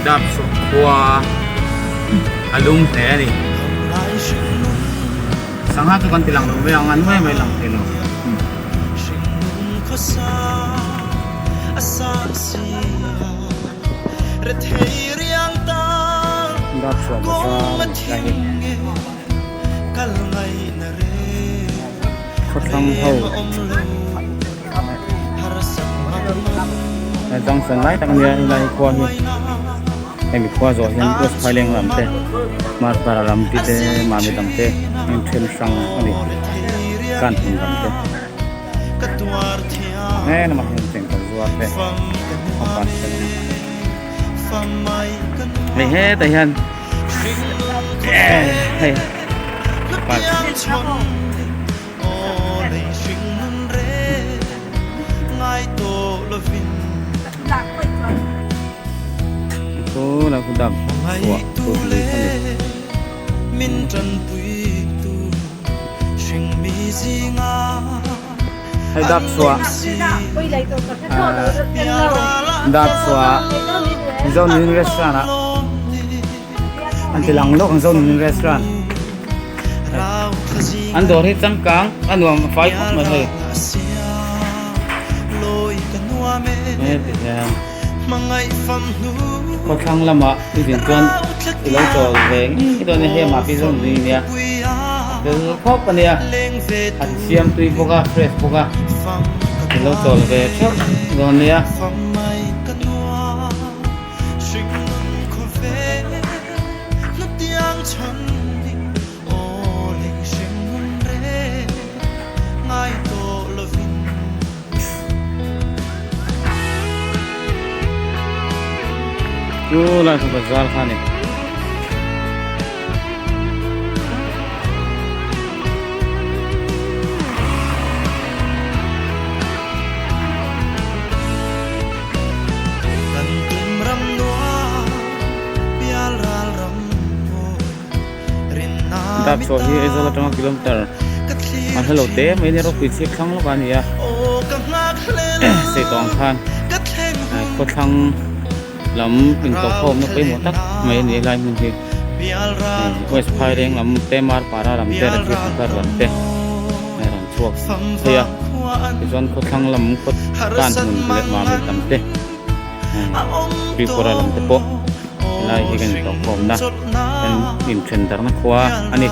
Dap chhuah khua a lum hle a ni. Sangha chu kan ti lang lo mai ang, an mai mai lang thei lo. Dap chhuah bazar lai hi khawthlang ho junction lai tak ania helai khua hi hemi khua zawh hian West Phaileng lam te Marpara lam te te Mami lam te heng then hrang a ni Kanhmun lam te he lamah hian chengkawl zuar te a pan te hei hetah hian hei Chu la khu dap chhuah tur lui kha ni. Hei dap chhuah dap chhuah Zonun restaurant ah an ti lang lawk ang Zonun restaurant. An dawr hi changkang a nuam a fai khawp mai hei. Heti hian khawthlang lamah i zin chuan i lo chawl ve ngei dawn a nia hei amah pi zawng zui nia a fel khawp a nia an siam tui bawk a fresh bawk a i lo chawl ve theuh dawn nia. Chu lai chu bazar kha a ni. Kan tum ram nuam pial ral ram mawi rinna Dap chhuah hi Aizawl atanga kilometer a hla lo te mai nia ropui chhip thlang lawk a ni a Seitawng khan khawthlang lam intawhkhawmna pawimawh tak mai a ni helai hmun hi West Phaileng lam te Marpara lam te Rajiv Nagar lam te a rawn chhuak phei a tichuan khawthlang lam khaw tan hmun leh mamit lam te Tripura lam te pawh helai hi kan intawhkhawmna kan inthen darhna khua a ni.